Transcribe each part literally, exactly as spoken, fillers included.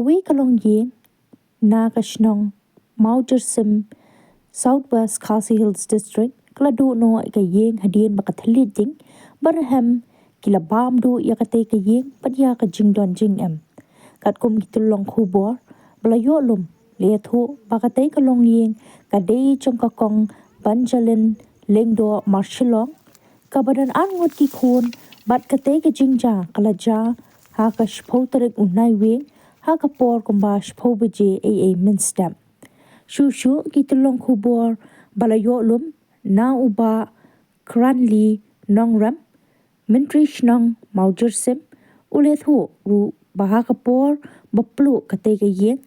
Wei ka longïing na ka shnong Mawjyrsim, South West Khasi Hills District, ka la duh noh ïa ka ïing hadien ba ka thylliej ding ba rhem ki la bam duh ïa katei ka ïing bad ïa ka jingdon jingem. Katkum ki tyllong khubor ba la ïoh lum, la ïathuh ba katei ka longïing ka dei jong ka Kong Banjalin Lyngdoh Marshillong, kaba don arngut ki khun, bad katei ka jingjia ka la jia ha ka shiphew tarik u Naiwieng ha ka por kumba shiphew baje eiei mynstep. Shuh shuh ki tyllong khubor ba la ïoh lum na u Bah Kranli Nongrem, Myntri Shnong Mawjyrsim, u la ïathuh ruh ba ha ka por ba pluh katei ka ïing,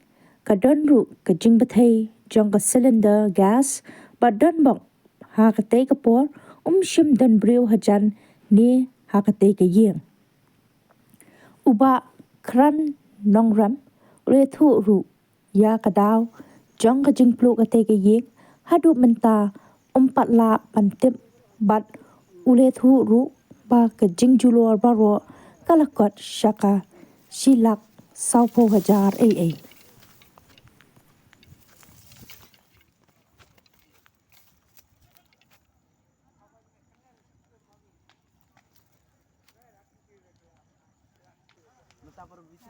ka don ruh ka jingbthei jong ka cylinder gas, bad don bok ha katei ka por um shym don briew hajan ne ha katei ka ïing. U Bah Kran Nongrem u la ïathuh ruh ïa ka daw jong ka jingpluh katei ka ïing, haduh mynta um pat lah ban tip, bad u la ïathuh ruh ba ka jingjulor baroh ka la kot sha ka shi lak sawphew hajar eiei.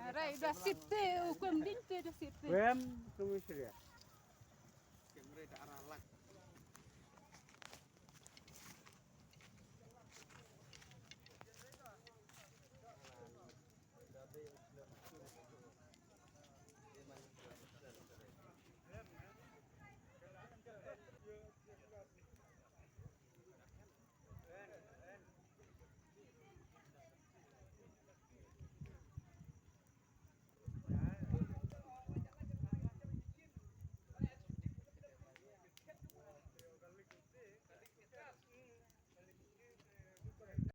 Arai, da sipte, u kwem ding te, da sipte. Kwem, kwem sria.